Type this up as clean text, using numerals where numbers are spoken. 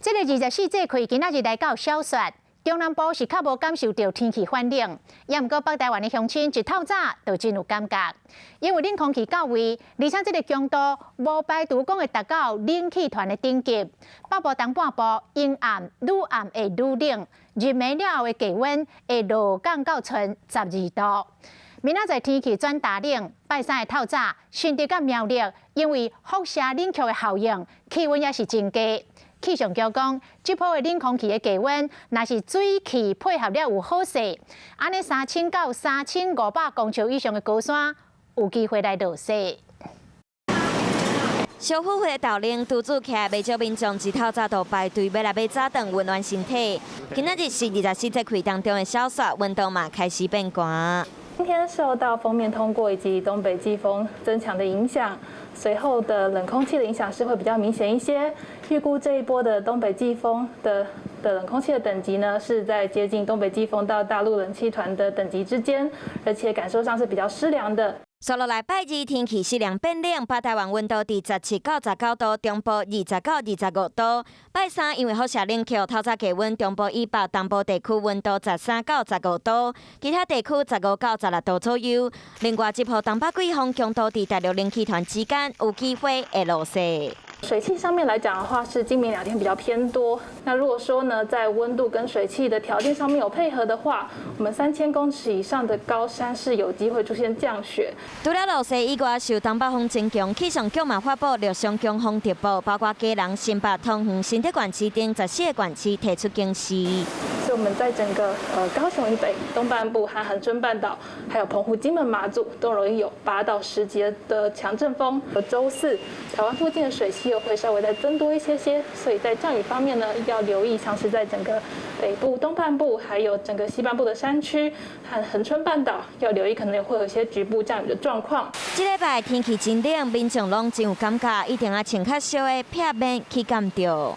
這个二十四節氣今仔日來到小雪，中南部是較無感受著天氣反冷，也毋過北台灣的鄉親一透早就真有感覺，因為冷空氣到位，而且這个強度無排除講會達到冷氣團的等級。北部東半部陰暗、愈暗會愈冷，入暝了後的低溫會落降到賰12度。明仔載天氣轉大冷，拜三的透早，新竹佮苗栗因為輻射冷卻的效應，氣溫也是真低。氣象局講，這波的冷空氣的低溫，若是水汽配合了有好勢，按呢3000到3500公尺以上的高山，有機會來落雪。燒呼呼的豆奶拄煮起來，袂少民眾一透早就排隊欲來買早頓溫暖身體。今仔日是二十四節氣當中的小雪，溫度嘛開始變寒。今天受到鋒面通過以及東北季風增強的影響，隨後的冷空氣的影響是會比較明顯一些。預估這一波的東北季風的冷空氣的等級呢，是在接近東北季風到大陸冷氣團的等級之間，而且感受上是比較濕涼的。紲落來拜二天氣濕涼變冷，北台灣溫度佇17到19度，中部20到25度。拜三因為輻射冷卻，透早低溫中部以北、東部地區溫度13到15度，其他地區15到16度左右。另外，這波東北季風強度佇大陸冷氣團之間，有機會會落雪。水汽上面來講的話，是今明兩天比較偏多。那如果說呢，在溫度跟水汽的條件上面有配合的話，我們3000公尺以上的高山是有機會出現降雪。除了落雪以外，受東北風增強，氣象局嘛發布陸上強風特報，包括基隆、新北、桃園、新竹縣市等14個縣市提出警示。所以我們在整個高雄以北、東半部和恆春半島，還有澎湖、金門、馬祖，都容易有8到10級的強陣風。而週四，台灣附近的水汽又會稍微再增多一些些，所以在降雨方面呢，要留意，像是在整個北部、東半部，還有整個西半部的山區和恆春半島，要留意可能會有一些局部降雨的狀況。這禮拜天氣真冷，民眾攏真有感覺，一定愛穿較少的，避免去感著。